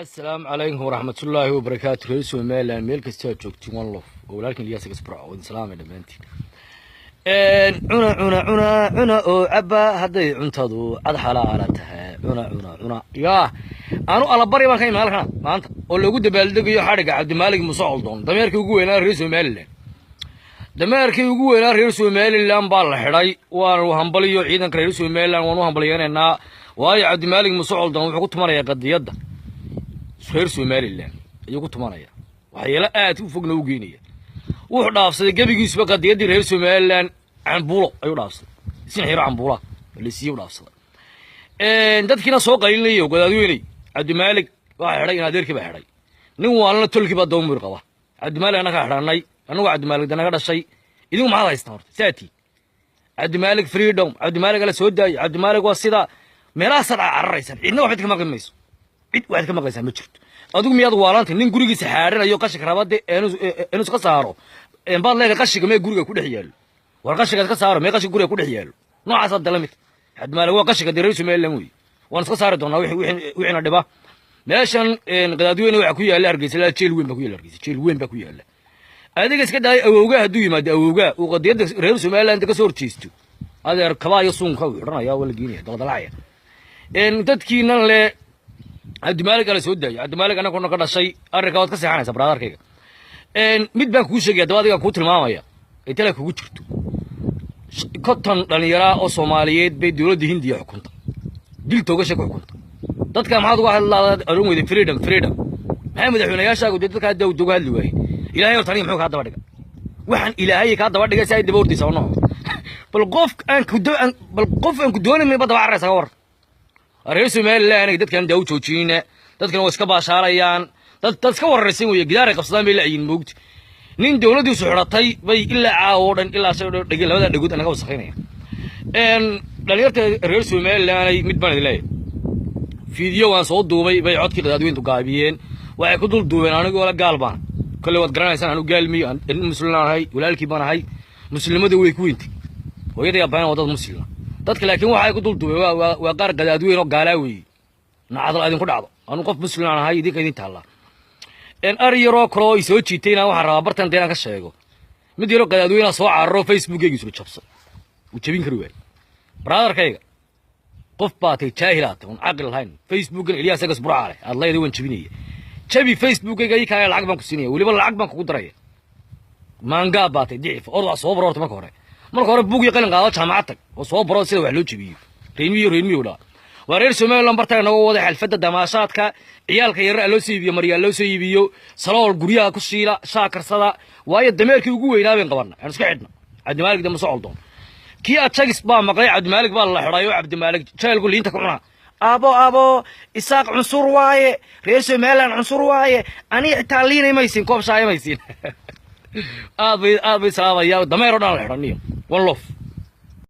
Assalaamu calaykum waraxmatullaahi wabarakaatu. Reer Somaliland meel kastoo aad joogtiin, one love oo walaalkin Ilyaas Gasburco oo idin salaamay dhammaantiin. Cuna, cuna, cuna, cuna oo cabba hadday cuntadu cad xalaala tahay. Cuna, cuna, cuna. Yaa anu alabari baan ka imaan halkana maanta oo lagu dabaaldegayo xadhigga Cabdimaalig Muuse Coldoon, dameerkii ugu weynaa reer Somaliland. Dameerkii ugu weynaa reer Somaliland baa la xidhay. Waanu hambaliyo ciidanka reer Somaliland, waanu hambalyeynaynaa, waayo Cabdimaalig Muuse Coldoon wuxuu ku tumanayaa qadiyadda reer Somaliland ayuu ku tumanaya, waxyeelo aad u fogna u geynaya. Wuxuu dhaafsaday gebigiisuba qadiyaddii reer Somaliland, cambuulo ayuu dhaafsaday, isin xiro cambuula lasiiye u dhaafsaday. Dadkiina soo qaylinaya gadaadweyney, Cabdimaalig waxaa xidhay in adeerkii baa xidhay, nin waalana tolkii baa dawmir qaba. Cabdimaalig annagaa xidhanay, annagu Cabdimaalig danaga dhashay. Idinku maxaad haystaan horta saati? Cabdimaalig freedom, Cabdimaalig ala soo daayo, Cabdimaalig waa sida meelahaasaad cararaysaan. Cidna waxbaad ka maqli mayso, cid waxaad ka maqlaysaa ma jirto. Adigu miyaad waalantay? Nin gurigiisa xaarinayo qashinka rabade inuu iska saaro baad leedahay, qashiga mee guriga ku dhex yaallo? War qashinkaad ka saaro mee qashinka guriga ku dhex yaallo? Noocaasaad dala mid. Cabdimaalig waa qashinka dee reer Somaliland wey, waan iska saari doonaa wixiina dhiba. Meeshan qadaadweyne waxaa ku yaalla Hargeysa laa jeel weyn baa ku yaalla Hargeysa, jeel weyn baa ku yaalla. Adiga iska daay, awowgaa hadduu yimaado, awowgaa uu qadiyadda reer Somaliland ka soo horjeesto, adeer kabaa iyo suunka uu xidhanaya waa la geenaya dabadalacaya. Dadkiinan le Cabdimaalig ala soo daayo, Cabdimaalig annaguna ka dhashay, arrinkaa waad ka seexanaysaa brotherkayga. Mid baan kuu sheegaya daba, adigaan kuu tilmaamaya ay tala kugu jirto. 50 dhallinyaraa oo Soomaaliyeed bay dowladda Hindiya xukunta, dil toogasha ku xukunta. Dadka maxaad uga hadlaa oran weyday freedom, freedom? Maxay madaxweynayaashaagu dee dadkaa dawda uga hadli waayeen? Ilaahay horta aniga muxuu kaa daba dhiga? Waxaan Ilaahay kaa daba dhigay si ay daba ordaysaa nooc. Bal qof aan ku doonayn ba daba cararaysa, ka war reer Somaliland. Aniga dadkan daa u joojinina, dadkan waa iska baashaalayaan, dad iska wararaysan weeye, gidaaray qabsadaan bay la'yiin moogti. Nin dowladdiisu xidhatay bay ilaa caawa oo dhan ilaa shay dhege labada dhegood anaga wasakhaynaya. Dhalinyarta reer Somaliland, mid baan idin leeyahay. Fiidyo waan soo duubay bay codkii qadaadweyntu gaabiyeen, waxay ku dul duubeen anigoo la gaal baan. Kolley waad garanaysaan anu gaalmiyo, nin muslim ahay, walaalkii baan ahay, muslimadu way ku weyntay, hooyaday aabbahan waa dad muslima dadka. Laakiin waxay ku dul duubeen waa qaar qadaadweyn oo gaalaa weeye, nacadal idinku dhacdo. Anu qof muslim aan ahay, idinka idin taallaa. Ari yaroo kale oo i soo jiitayna waxaan rabaa bartan dee inaan ka sheego. Mid yaroo qadaadweynaa soo cararo, Facebookeygiisula jabso uu jabin kari waayo. Brotherkayga, qof baa tay, jaahilaa tay, un caqli lahayn. Facebookan Ilyaas Agas Burca leh aad leedahay waan jabinaya, jabi Facebookayga ii kaaya, lacag baan ku siinaya, weliba lacag baan kugu daraya. Maangaab baa tay, dicif. Or wax soo baro horta marka hore, marka hore buug iyo qalin qaado, jaamacad tag oo soo baro sida wax loo jabiyo. Reermiyo, reermiyo dhaa waa reer Somaliland. Bartaga naga wada xalfadda damaashaadka, ciyaalka yarar loo soo iibiyo, maryaa loo soo iibiyo, salool guryaha ku shiila, shaakarsada, waayo dameerkii ugu weynaa bayn qabana aan iska xidhna, Cabdimaalig dambe soo coldoon. Kii Ajagis baa maqlay Cabdimaalig baa la xidhay oo Cabdimaalig jaylku liinta ku cunaa. Abo, abo, Isaaq cunsur waaye, reer Somaliland cunsur waaye, aniga xitaa liinay maysiin, koob shaaya maysiin. Aad bay salaamaya dameer oo dhan la xidhaniyo. One love.